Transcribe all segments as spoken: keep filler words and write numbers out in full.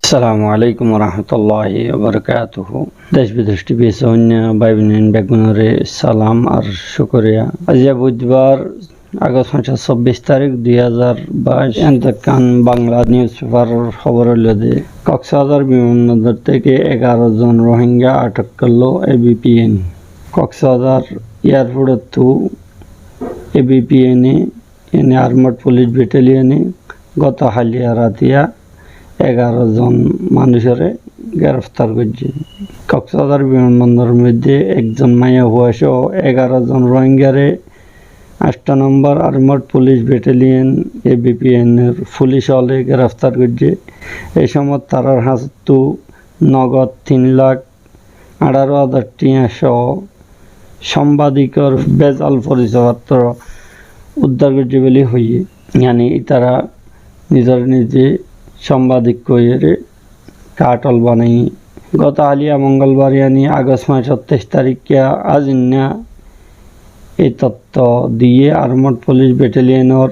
Assalamu alaikum warahmatulláhi wabarakátuhu. Dec bidec T V sóinna bái boin beggúnoré salam ar cúkuriya. Aijja buidbar, Agost masór sobbic tarík, dui házar baic. Ente ekkán Bangla newspaper or hóbor óilde, Koksbazar bimanbondor téke egaró zon Rohingya atok goillé A B P N. Koksbazar airport ottu A B P N e, ene Armed Police Battalion e goto hailla ratiya egaró zon manúicoré gereftar goijjé. Koksbazar bimanbondoror moiddé ekzon maiyafua só egaró zon Rohingyaré ancto nombor Armed Police Battalion, A B P N or fulic ókkole gereftar goijjé. E cómot tarár hañsóttu nogod tin lak añçáro házar tiañ só sambadikor bezal forisoypotro uddar goijjé buli hoiyé. Yáni itará nizor nize sambadik hoiyóre kathol banaiyé. Goto hailla mongolbar, yáni Agost masór teic taríkka aijja e totto diyé Armed Police Battalion or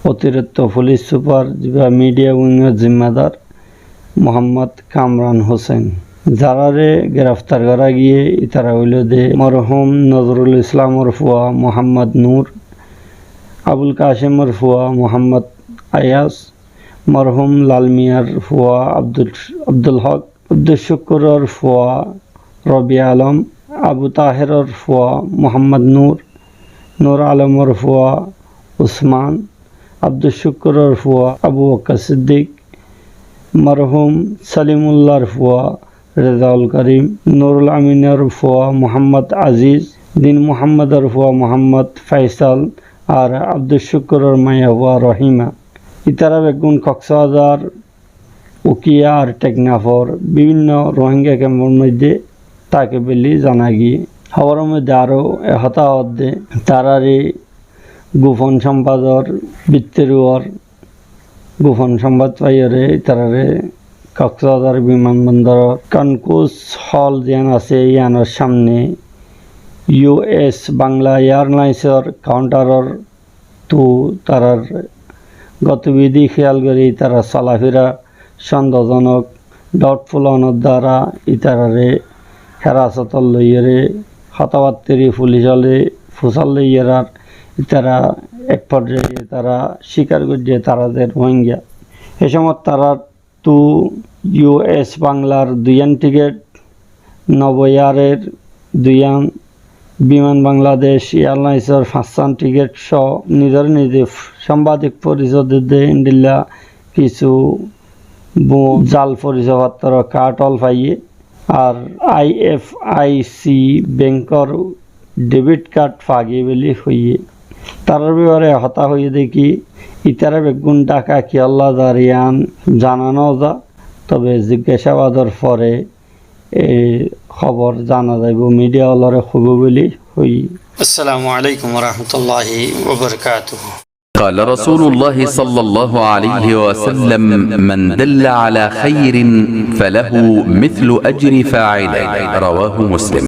otirikto fulic super, ziba media wing or zimmadar Muhammad Kamran Hussain. Zararé gereftar gorá giyé, itará óilde morhum Nozrul Islam or fua Muhammad Nur, Abul Kasem or fua Muhammad Ayas, morhum Lal Miyar fua Abdul, Abdul Hok, Abdul Cúkkuror fua Robi Alom, Abu Taheror fua Muhammad Nur, Nur Alomor fua Usman, Abdul Cúkkuror fua Abu Bakkar Siddik, morhum Salimullar fua Rezaul Karim, Nurul Aminor fua Muhammad Aziz, Din Muhammador fua Muhammad Faisal, ar Abdul Cúkkuror maiyafua Rohima. Itará beggún Koksbazar, Ukiya ar Teknafor bibinno Rohingya kempor moiddé táke buli zana giyé. Hóboror moiddé aró e hotá hoódde, taráre gufon sambador bútore uore gufon sambad faiyóre taráre Koksbazar bimanbondoror concourse hall ziyán asé, yíanor samne U S Bangla Airlines or counter or ttu tarár gotibidi héyal gorí tarár solafira sondehojonok, doubtful ónor duara ítararé herasótot loiyóre hotábattari fulic ókkole fusár loiyóre ar ítara ek forzaye tará cíkar goijjé tará ze Rohingya. E cómot tarár ttu U S Banglar duiyán tiket, Nobo Air or duiyán biman, Bangladesh Airlines or fañssán tiket só nizor nize sambadik forisoy didde endilla kissú bu-, zal forisoypotro, kathol faiyé. Ar I F I C bank or debit card faa giyé buli hoiyé. Tarár befare hotá hoiyé de ki, ítara beggún Dhaka kiyólla zar yían zana no za, tobe ziggásabador fore e hóbor zana zaibo, media ókkolore hoibo buli hoiyé. Assalamu alaikum warahmatulláhi wabarakátuhu. قال رسول الله صلى الله عليه وسلم: من دل على خير فله مثل أجر فاعله. رواه مسلم.